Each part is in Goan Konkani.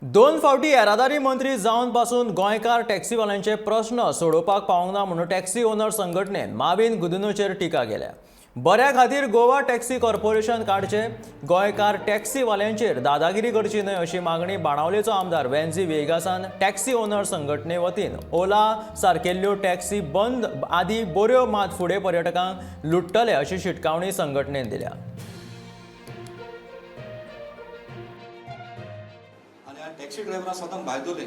दोन फावटी येरादारी मंत्री जावन पासून गोंयकार टॅक्सीवाल्यांचे प्रस्न सोडोवपाक पावंक ना म्हणून टॅक्सी ओनर संघटनेन माविन गुदिनोचेर टिका केल्या. बऱ्या खातीर गोवा टॅक्सी कॉर्पोरेशन काडचे, गोंयकार टॅक्सीवाल्यांचेर दादागिरी करची न्हय अशी मागणी बाणावलेचो आमदार वेन्झी वेगासान टॅक्सी ओनर संघटने वतीन ओला सारकेल्ल्यो टॅक्सी बंद आदी बऱ्यो मात फुडें पर्यटकांक लुट्टले अशी शिटकावणी संघटनेन दिल्या. आनी हांवें टॅक्सी ड्रायव्हरां स्वताक भायर दवरले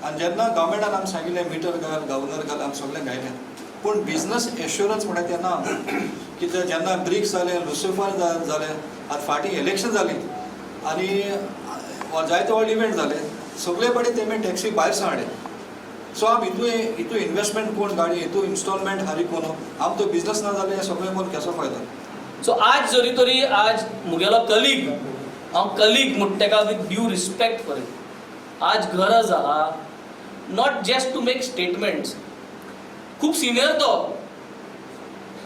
आनी जेन्ना गव्हर्मेंटान आमी सांगिल्लें, मिटर घाल, गव्हर्नर घाल, आमी सगळें घायलें, पूण बिजनस एश्युरन्स म्हणल्यार तें ना. कित्याक जेन्ना ब्रिक्स जालें, लुसिफर जालें, आतां फाटीं इलेक्शन जालीं आनी जायते व्हडले इव्हेंट जाले, सगळे कडेन तेमी टॅक्सी भायर हाडले. सो आमी हितू इन्वेस्टमेंट कोण गाडी, हितू इन्स्टॉलमेंट हारी कोण, आम तो बिजनस ना जाल्यार हें सगळें कोण केसो फायदो? सो आज जरी तरी आज मुगेलो कलीग, हांव कलीग म्हणटा तेका with due respect for him, आज गरज आहा not just to make statements. खूब सिनियर तो,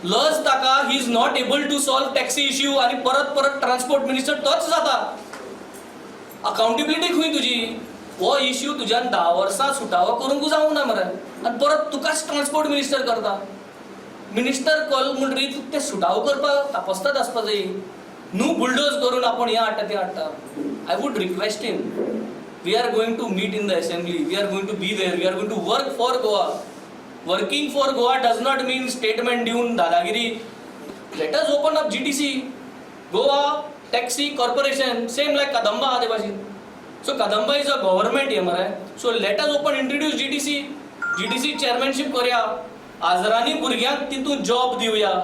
लज ताका. He is not able to solve taxi issue आनी परत परत ट्रान्सपोर्ट मिनिस्टर तोच जाता. अकाउंटेबिलिटी खंय तुजी? हो इश्यू तुज्यान 10 वर्सां सुटावो करूंक जावंक ना मरे आनी परत तुकाच ट्रान्सपोर्ट मिनिस्टर करता. मिनिस्टर कॉल म्हणटरीत ते सुटावो करपाक कापस्ताद आसपा जाय न्हू. बुलडोज करून आपूण हें हाडटा, तें हाडटा. I would request him, we are going to meet in the assembly, we are going to be there, we are going to work for Goa. Working for Goa does not mean statement दिवन दादागिरी. Let us open up GTC, Goa Taxi Corporation, same like Kadamba आहा ते भाशेन. So Kadamba is a government हे मरे. So let us open, introduce GTC. GTC chairmanship करया, हजारांनी भुरग्यांक तितून जॉब दिवया.